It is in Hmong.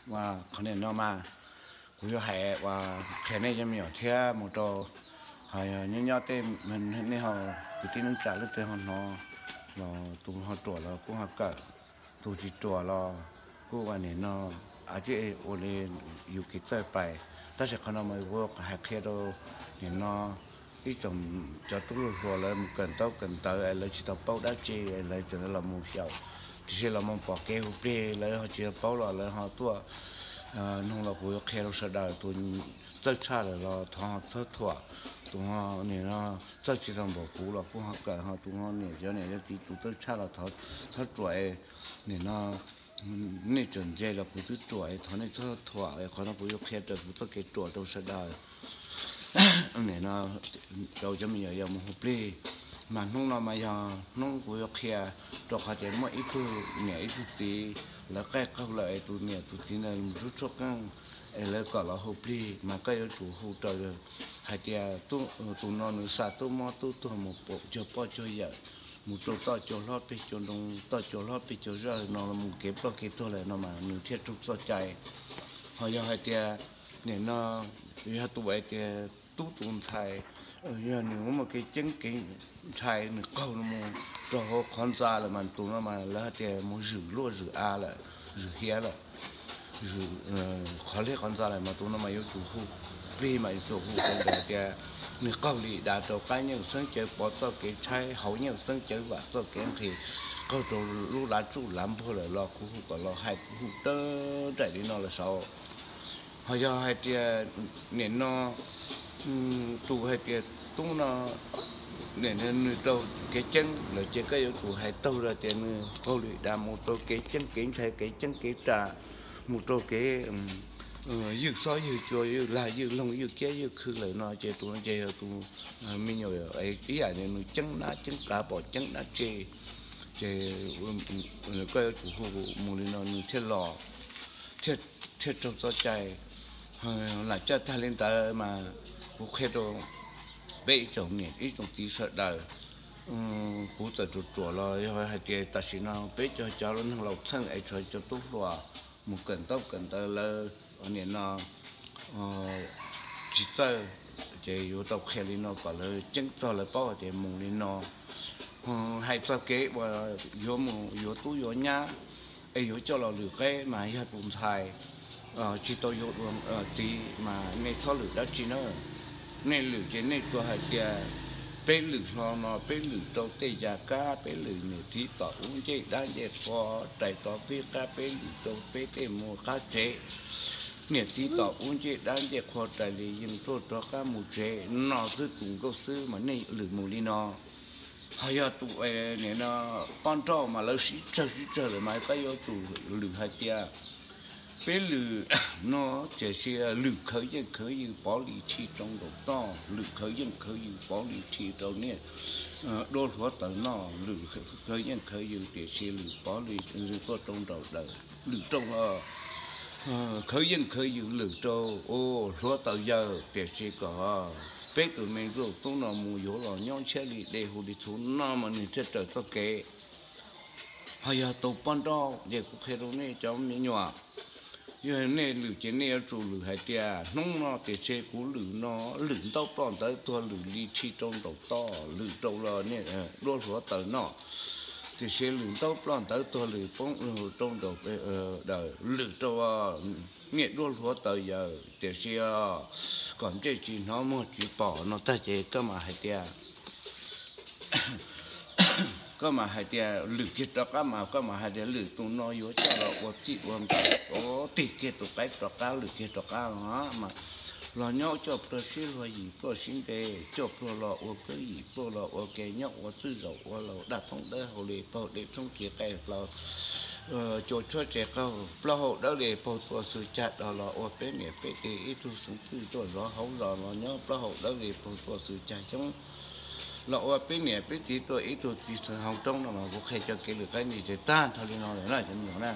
Qhov nim no mas kuv yuav hais uas qhia nej cov me nyuam thiab mus rau, ho yog nyob nyob tej nej ho kwv tij neej tsa leej twg ho hnov los tus ho ruam los kuj ho kawm, tus tsis ruam los kuj ua nim no, a, ua li yus kev txawj pais. Tab sis qhov no mas kuv hais qhia rau nim no ib tsoom cov tub hluas lawv mus kawm ntaub kawm ntawv es lawv tsis tau paub dab tsi es lawv tseem los mus xyaum, tiam sis los mus pom kev hu plig lawv ho tsis tau paub los lawv ho tuaj nug los kuv yuav qhia rau sawv daws. Tus txawj tshaj lawm los thov ho txhob thuam, tus ho nim no txawj tsis tau npaum kuv los kuj ho kawm, ho tus ho niam cov niam cov txiv tus txawj tshaj los thov txhob ruam. Nim no nej tseem ntse los kuv twb ruam es thov nej txhob thuam. Qhov no kuv yuav qhia raws kuv txoj kev ruam rau sawv daws. Nim no rau cov me nyuam yaus mus hu plig, mas hnub no mas yog hnub kuv yuav qhia, rau qhov tias muaj ib tug niam ib tug txiv lawv qaij qaug lawm es tus niam tus txiv ntawd mus tshuab tshuaj qeej, es lawv kom los hu plig mas koj yuav tsum hu raws hais tias tus no nws xa tub mob tub tuag mus pab cuag poj cuag yawm, mus rau toj cua hlob peg cua ntoo, toj cua hlob peg cua zaj no los mus kev ploj kev tuag lawm no mas nws thiaj raug txoj cai. Ho yog hais tias nim no yog tus hais tias tub tus ntxhais, yog nws muaj kev ceeb kev ntshai nws qaug mus rau hauv qhov ntxa lawm mas tus no mas lawv hais tias mus zwm luaj zwm av lawm, zwm hiav lawm, qhov liag qhov ntxa lawm mas tus no mas yuav tsum hu plig mas yuav tsum hu rau ntawm tias nws qaug li dav rau qab nyeej xeeb cawv pov txoj kev tshaib, hauv nyeej xeeb cawv vam txoj kev nqhis, qaug rau lub lav tsuj lav npuag lawm los kuv hu kom los hais hu dawb nraim li no lawm saud. Ho yog hais tias nim no tus hais tias tub no nws raug kev ceeb lawm ces koj yuav tsum hais taug rau tias nws qaug li dav mus rau kev ceeb kev ntshai kev ceeb kev ras, mus rau kev ywj xob ywj cua ywj lag ywj loog ywj kiab ywj khw lawm no ces tus no ces yog tus me nyuam ib yam nws ceeb nab ceeb qav pom ceeb dab tsi ces koj yuav tsum hu mus li no nws thiaj los, thiaj raug txoj cai. Lam caj tag li ntawd mas kuv qhia rau peb ib tsoom niam ib tsoom txiv sawv daws, kuv txawm ruam ruam los yog hais tias tam sim no peb cov cov lub neeg laus txheej es tshuav cov tub hluas mus kawm ntaub kawm ntawv lawv nim no tsis txawj, ces yuav tau qhia li no kom lawv ceeb txog lawv paub hais tias mus li no. Hais txog kev uas yuav mus yuav tub yuav nyab es yuav coj los lwm qeb mas yog tus ntxhais tsis tau yuav dua txiv mas nej txhob lwm dab tsi na. Nej lwm ces nej tsuas hais tias peb lwm hlo no peb lwm rau tej yas kab, peb lwm niam txiv tom ub ncej dab ncej qhua rais rov vij qab, peb lwm rau peb tej mus qab tsev, niam txiv tom ub ncej dab ncej qhua rais li yeej tuaj rov qab mus tsev no xwb tus nkauj xwb mas nej lwm mus li no. Ho yog tus nim no poj nrauj mas lawv sib tsawg sib tsawg lawm mas koj yuav tsum lwm hais tias peb lwm no tiam sis lwm khawv yeej khawv yws pov li rhi rau nraum toj, lwm khawv yeej khawv yws pov li rhi rau niaj duab hluav taws noj, lwm khawv yeej khawv yws tiam sis lwm pov li tuaj rau nraum daws, lwm rau khawv yeej khawv yws lwm rau hluav taws yawg tiam sis kom peb tus me ntsuj tub no mus yuav los nyob ntshiab li dej hu li txhuv no mas nws thiaj raws txoj kev. Ho yog tus poj nrauj ces kuv qhia rau nej cov me nyuam, yog nej lwm ces nej yuav tsum lwm hais tias hnub no tiam sis kuv lwm no, lwm ntaub ploj ntawv tuag lwm li rhi rau nraum toj, lwm rau los duab hluav taws noj, tiam sis lwm ntaub ploj ntawv tuag lwm poob rau nraum daws, lwm rau niaj duab hluav taws yawg tiam sis kom ntsej tsis hnov muag tsis pom no tag ces koj mam hais tias koj mam hais tias lwm kiag rov qab mas koj mam hais tias lwm tus no yuav coj los ua txij ua nkawm, tig kiag tus qaib rov qab, lwm kiag rov qab mas los nyob coj pluag sib luag yim pluag sib nte, coj pluag los ua kwv yim pluag los ua ke nyob ua txwj zaum ua laus daj thoob dawb hau li paug dej thoob txiv qaij plaub, cua tshuab tsev qaug plaub hau dawb li paug tua xwm cag dos los ua peb niam peb txiv ib tug xeev txwj tuaj zov hauv zos los nyob plaub hau dawb li paug tua xwm cag xyoob los ua peb niam peb txiv tuaj ib tug txiv xeev hauv roob no mas kuv qhia cov kev lwm qaib li ces tag nrho li no lawm na cov me nyuam na.